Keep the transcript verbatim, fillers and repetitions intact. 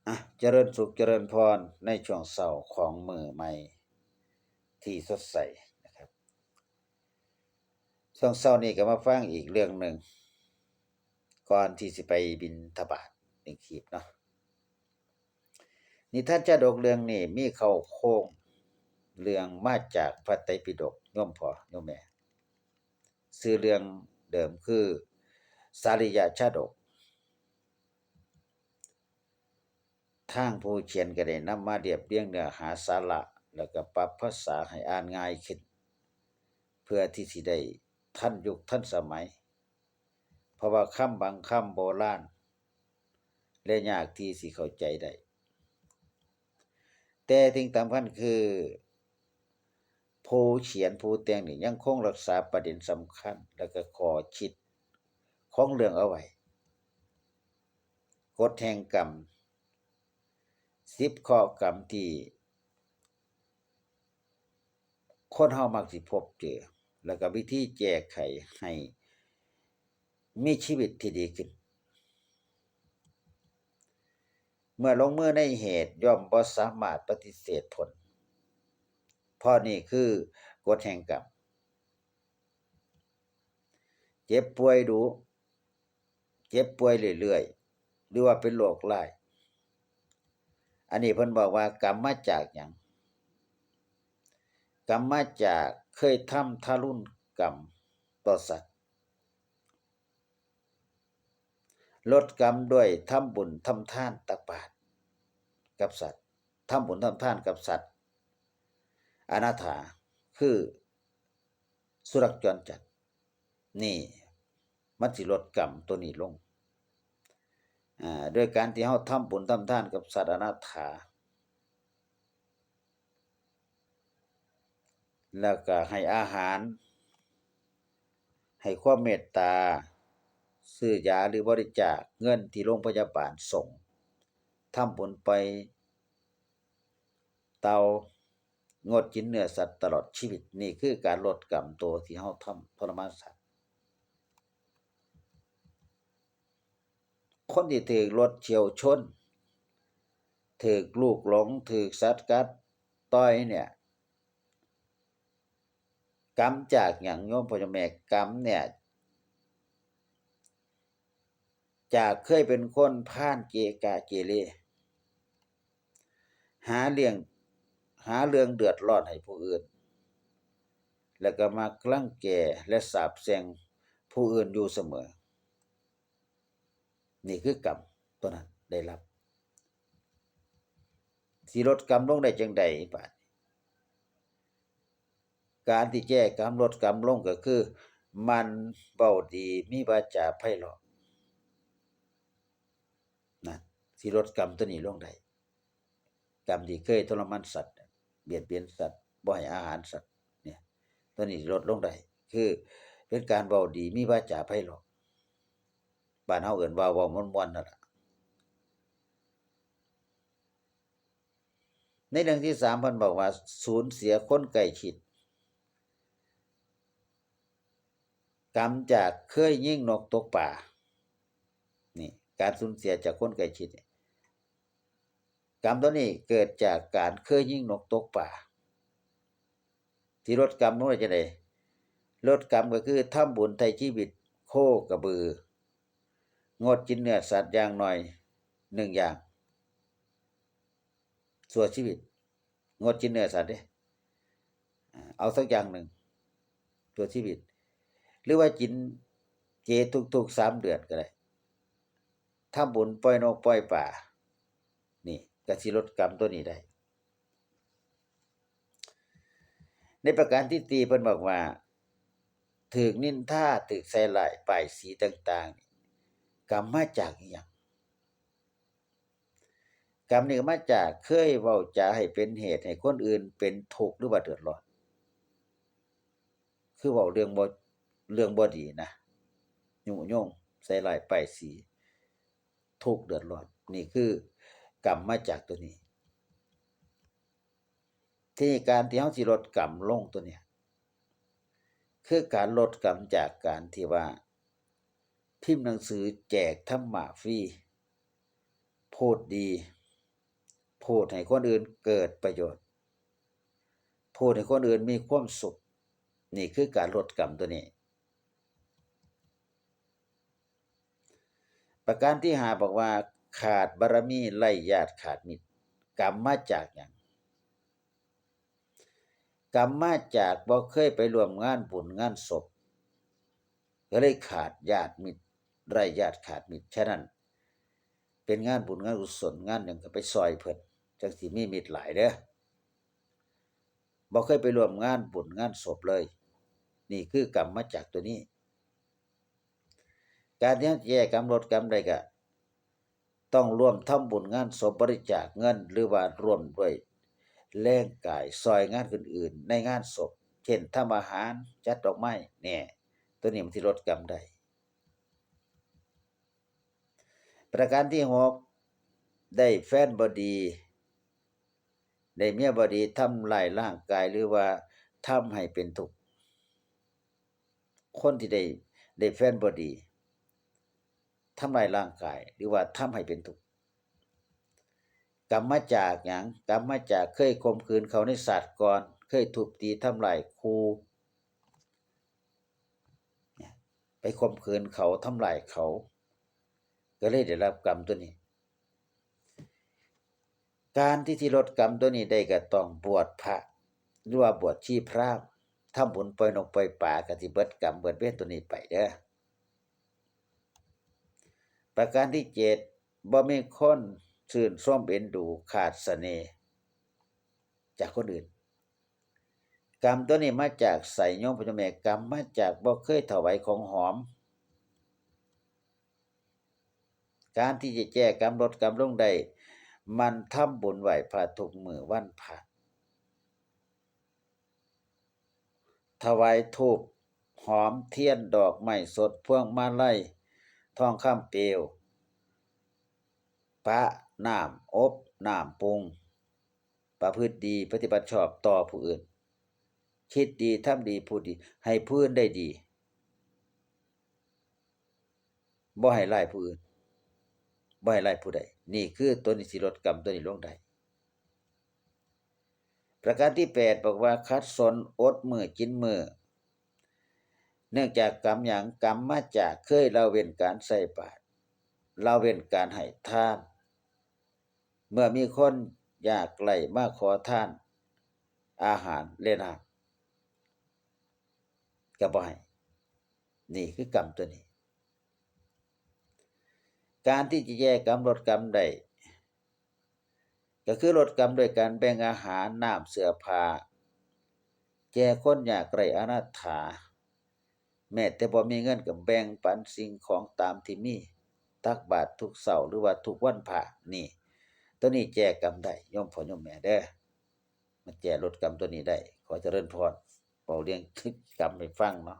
อ่ะ เจริญสุขเจริญพรในช่วงเช้าของมื้อใหม่ที่สดใสนะครับ ช่วงเช้านี้ก็มาฟังอีกเรื่องหนึ่ง ก่อนที่สิไปบิณฑบาตเลี้ยงชีพเนาะ นิทานชาดกเรื่องนี้มีเค้าโครงเรื่องมาจากพระไตรปิฎก โยมพ่อโยมแม่ ชื่อเรื่องเดิมคือสาลียชาดก ทางผู้เขียนก็ได้นำมาเรียบเรียงเนื้อหาสาระ แล้วก็ปรับภาษาให้อ่านง่ายขึ้น เพื่อที่สิได้ทันยุคทันสมัย เพราะว่าคำบางคำโบราณ และยากที่สิเข้าใจได้ แต่สิ่งสำคัญคือ ผู้เขียนผู้แต่งนี่ยังคงรักษาประเด็นสำคัญ และก็ข้อคิดของเรื่องเอาไว้ กฎแห่งกรรม สิบเคราะห์กรรมที่ คนเฮามักสิพบเจอ แล้วก็วิธีแก้ไขให้มีชีวิตที่ดีขึ้น เมื่อลงมือในเหตุย่อมบ่สามารถปฏิเสธผล เพราะนี่คือกฎแห่งกรรม เจ็บป่วยดู เจ็บป่วยเรื่อยๆ หรือว่าเป็นโรคร้าย อันนี้เพิ่นบอกว่ากรรมมาจากหยัง กรรมมาจากเคยทำทารุณกรรมต่อสัตว์ ลดกรรมด้วยทำบุญทำทานตักบาตรกับสัตว์ ทำบุญทำทานกับสัตว์ อนาถา คือสุนัขจรจัด นี่ มันสิลดกรรมตัวนี้ลง อ่า โดยการที่เฮาทำบุญทำทานกับสัตว์อนาถา แล้วก็ให้อาหาร ให้ความเมตตา ซื้อยาหรือบริจาคเงินที่โรงพยาบาลสงฆ์ ทำบุญปล่อยเต่า งดกินเนื้อสัตว์ตลอดชีวิต นี่คือการลดกรรมตัวที่เฮาทำทรมานสัตว์ คนที่ถืกรถเฉี่ยวชน ถืกลูกหลง ถืกสัตว์กัดต่อยเนี่ย กรรมจากหยังโยมพ่อโยมแม่ กรรมเนี่ย จากเคยเป็นคนพาลเกะกะเกเร หาเรื่อง หาเรื่องเดือดร้อนให้ผู้อื่น แล้วก็มักรังแกและสาปแช่งผู้อื่นอยู่เสมอ นี่คือกรรมตัวนั้นได้รับ สิลดกรรมลงได้จั่งใดบาดนี้ การที่แก้กรรมลดกรรมลงก็คือหมั่นเว้าดี มีวาจาไพเราะ นั่น สิลดกรรมตัวนี้ลงได้ กรรมที่เคยทรมานสัตว์ เบียดเบียนสัตว์ บ่ให้อาหารสัตว์ เนี่ย ตัวนี้ลดลงได้ คือเป็นการเว้าดี มีวาจาไพเราะ บ้านเฮาเอิ้นว่าเว้าม่วนๆ นั่นล่ะ ในเรื่องที่สามเพิ่นบอกว่าสูญเสียคนใกล้ชิด กรรมจากเคยยิงนกตกปลา นี่ การสูญเสียจากคนใกล้ชิดนี่ กรรมตัวนี้เกิดจากการเคยยิงนกตกปลา สิลดกรรมลงได้จั่งใด ลดกรรมก็คือทำบุญไถ่ชีวิตโคกระบือ งดกินเนื้อสัตว์อย่างน้อยหนึ่งอย่าง ชั่วชีวิต งดกินเนื้อสัตว์เด้ อ่า เอาสักอย่างหนึ่ง ชั่วชีวิต หรือว่ากินเจทุกๆ สามเดือนก็ได้ ทำบุญปล่อยนกปล่อยปลา นี่ก็สิลดกรรมตัวนี้ได้ ในประการที่สี่เพิ่นบอกว่า ถืกนินทา ถืกใส่ร้ายป้ายสีต่างๆ กรรมมาจากอิหยัง กรรมนี่ก็มาจากเคยเว้าจาให้เป็นเหตุให้คนอื่นเป็นทุกข์หรือว่าเดือดร้อน คือเว้าเรื่องบ่ เรื่องบ่ดีนะ ยุยง ใส่ร้ายป้ายสี ทุกข์เดือดร้อน นี่คือกรรมมาจากตัวนี้ ทีนี้การที่เฮาสิลดกรรมลงตัวเนี้ย คือการลดกรรมจากการที่ว่า พิมพ์หนังสือแจกธรรมะฟรี พูดดี พูดให้คนอื่นเกิดประโยชน์ พูดให้คนอื่นมีความสุข นี่คือการลดกรรมตัวนี้ ประการที่ห้าบอกว่า ขาดบารมีไร้ญาติขาดมิตร กรรมมาจากหยัง กรรมมาจากบ่เคยไปร่วมงานบุญงานศพ ก็เลยขาดญาติมิตร ไร้ญาติขาดมิตร ฉะนั้น เป็นงานบุญงานกุศลงานหยังก็ไปซอยเพิ่น จั่งสิมีมิตรหลายเด้อ บ่เคยไปร่วมงานบุญงานศพเลย นี่คือกรรมมาจากตัวนี้ การที่จะแก้กรรมลดกรรมได้ก็ ต้องร่วมทำบุญงานศพ บริจาคเงิน หรือว่าร่วมด้วยแรงกายซอยงานอื่นๆในงานศพ เช่นทำอาหาร จัดดอกไม้ เนี่ย ตัวนี้มันสิลดกรรมได้ ประการที่หก ได้แฟนบ่ดี ได้เมียบ่ดีทำร้ายร่างกายหรือว่าทำให้เป็นทุกข์ คนที่ได้ ได้แฟนบ่ดี ทำร้ายร่างกายหรือว่าทำให้เป็นทุกข์ กรรมมาจากหยัง กรรมมาจากเคยข่มขืนเขาในชาติก่อน เคยทุบตีทำร้ายคู่ เนี่ย ไปข่มขืนเขาทำร้ายเขา ก็เลยได้รับกรรมตัวนี้ การที่สิลดกรรมตัวนี้ได้ก็ต้องบวชพระ หรือว่าบวชชีพราหมณ์ ทำบุญปล่อยนกปล่อยปลาก็สิเบิดกรรมเบิดเวรตัวนี้ไปเด้อ ประการที่เจ็ด บ่มีคนชื่นชมเอ็นดู ขาดเสน่ห์จากคนอื่น กรรมตัวนี้มาจากไส โยมพ่อโยมแม่ กรรมมาจากบ่เคยถวายของหอม การที่จะแก้กรรมลดกรรมลงได้ หมั่นทำบุญไหว้พระทุกมื้อวันพระ ถวายธูป หอม เทียน ดอกไม้สด พวงมาลัย ทองคำเปลว ปะน้ำอบ น้ำปรุง ประพฤติดี ปฏิบัติชอบต่อผู้อื่น คิดดี ทำดี พูดดี ให้ผู้อื่นได้ดี บ่ให้ร้ายผู้อื่น บ่ให้ร้ายผู้ใด นี่คือตัวนี้สิลดกรรมตัวนี้ลงได้ ประการที่แปดบอกว่า ขัดสน อดมื้อกินมื้อ เนื่องจากกรรมหยัง กรรมมาจากเคยละเว้นการใส่บาตร ละเว้นการให้ทาน เมื่อมีคนยากไร้มาขอทาน อาหารและน้ำ ก็บ่ให้ นี่คือกรรมตัวนี้ การที่จะแก้กรรมลดกรรมได้ ก็คือลดกรรมด้วยการแบ่งอาหาร น้ำ เสื้อผ้า แก่คนยากไร้อนาถา แม้แต่บ่มีเงินก็แบ่งปันสิ่งของตามที่มี ตักบาตรทุกเช้าหรือว่าทุกวันพระ นี่ ตัวนี้แก้กรรมได้ โยมพ่อโยมแม่เด้อ มันแก้ลดกรรมตัวนี้ได้ ขอเจริญพร เว้าเรื่องกรรมให้ฟังเนาะ